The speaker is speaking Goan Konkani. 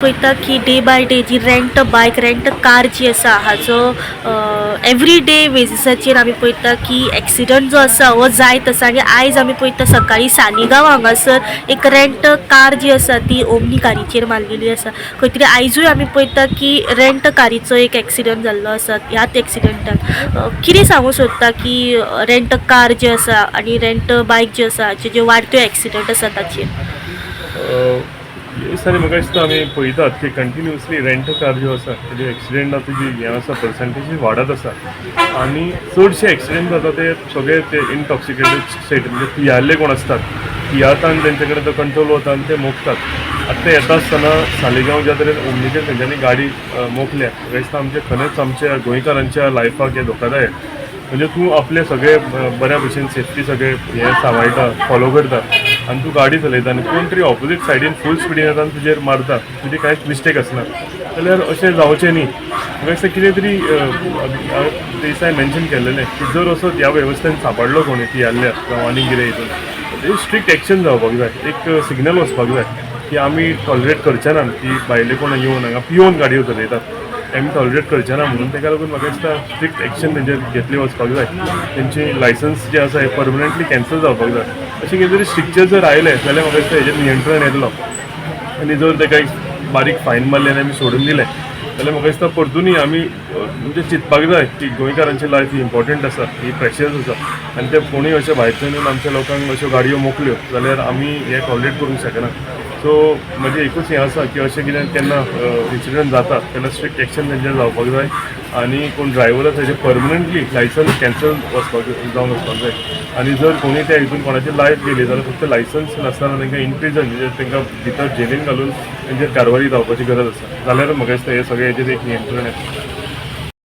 पळयता की डे बाय डे जी रेंट बायक, रेंट कार जी आसा, हाचो एवरी डे बेजिसाचेर आमी पळयता की एक्सिडंट जो आसा हो जायत आसा. आनी आयज आमी पळयता, सकाळी सालिगांव हांगासर एक रेंट कार जी आसा ती ओमनी कारीचेर मारलेली आसा. खंय तरी आयजूय आमी पळयता की रेंट कारीचो एक एक्सिडंट जाल्लो आसा. ह्याच एक्सिडंटान कितें सांगूंक सोदता की रेंट कार जे आसा आनी रेंट बायक जे आसा, हाचे जे वाडट्यो एक्सिडंट आसा ताचेर? हे दिसांनी म्हाका दिसता आमी पळयतात की कंटिन्युअसली रेंट कार ज्यो आसा तेजे एक्सिडेंटाची जी हें आसा, पर्संटेज वाडत आसा आनी चडशे एक्सिडेंट जाता ते सगळे ते इंटॉक्सिकेटेड स्टेट, म्हणजे पियाल्ले कोण आसतात, पियाता आनी तेंचे कडेन तो कंट्रोल वता आनी ते मोखतात. आतां ते येता आसतना सालिगांव ज्या तरेन ओमनीचेर तेंच्यांनी गाडी मोखल्या, म्हाका दिसता आमचे खरेंच आमच्या गोंयकारांच्या लायफाक हें धोकादायक. म्हणजे तूं आपले सगळे बऱ्या भशेन सेफ्टी सगळे हे सांबाळटा, फॉलो करता आनी तूं गाडी चलयता आनी कोण तरी ऑपोजीट सायडीन फूल स्पिडीन येता आनी तुजेर मारता, तुजी कांयच मिस्टेक आसना जाल्यार अशें जावचें न्ही. म्हाका दिसता कितें तरी हांवें ते दिसा मेन्शन केल्लेलें की जर असो ह्या वेवस्थेन सांपडलो कोणी पियाल्ल्या जावं आनी कितें हितून, स्ट्रिक्ट एक्शन जावपाक जाय. एक सिग्नल वचपाक जाय की आमी टॉलरेट करचे ना की भायले कोण येवन हांगा पियोवन गाडयो चलयतात, आमी टॉलरेट करचे ना म्हणून. ताका लागून म्हाका दिसता स्ट्रिक्ट एक्शन तेंचेर घेतली वचपाक जाय. तेंची लायसन्स जें आसा हें परमनंटली कॅन्सल जावपाक जाय. अशें कितें तरी स्ट्रिक्चर जर आयलें जाल्यार म्हाका दिसता हेजेर नियंत्रण येतलो. आनी जर ताका एक बारीक फायन मारलें आनी आमी सोडून दिलें जाल्यार म्हाका दिसता परतूनय आमी म्हणजे चिंतपाक जाय की गोंयकारांची लायफ ही इम्पॉर्टंट आसा, ही प्रेशियस आसा आनी ते कोणूय अशें भायरच्यान येवन आमच्या लोकांक अश्यो गाडयो मोखल्यो जाल्यार आमी हें टॉलरेट करूंक शकना. सो म्हजें एकूच हें आसा की अशें कितें केन्ना इन्सिडंट जाता तेन्ना स्ट्रिक्ट एक्शन तेंचेर जावपाक जाय आनी कोण ड्रायव्हर आसा तेजें परमनंटली लायसन्स कॅन्सल वचपाक जावन वचपाक जाय. आनी जर कोणूय त्या हितून कोणाची लायफ गेली जाल्यार फक्त लायसन्स नासतना तांकां इनप्रिजन, म्हणजे तांकां भितर जेलीन घालून तेंचेर कारवाई जावपाची गरज आसा. जाल्यार म्हाका दिसता हे सगळें हेजेर एक नियंत्रण येता.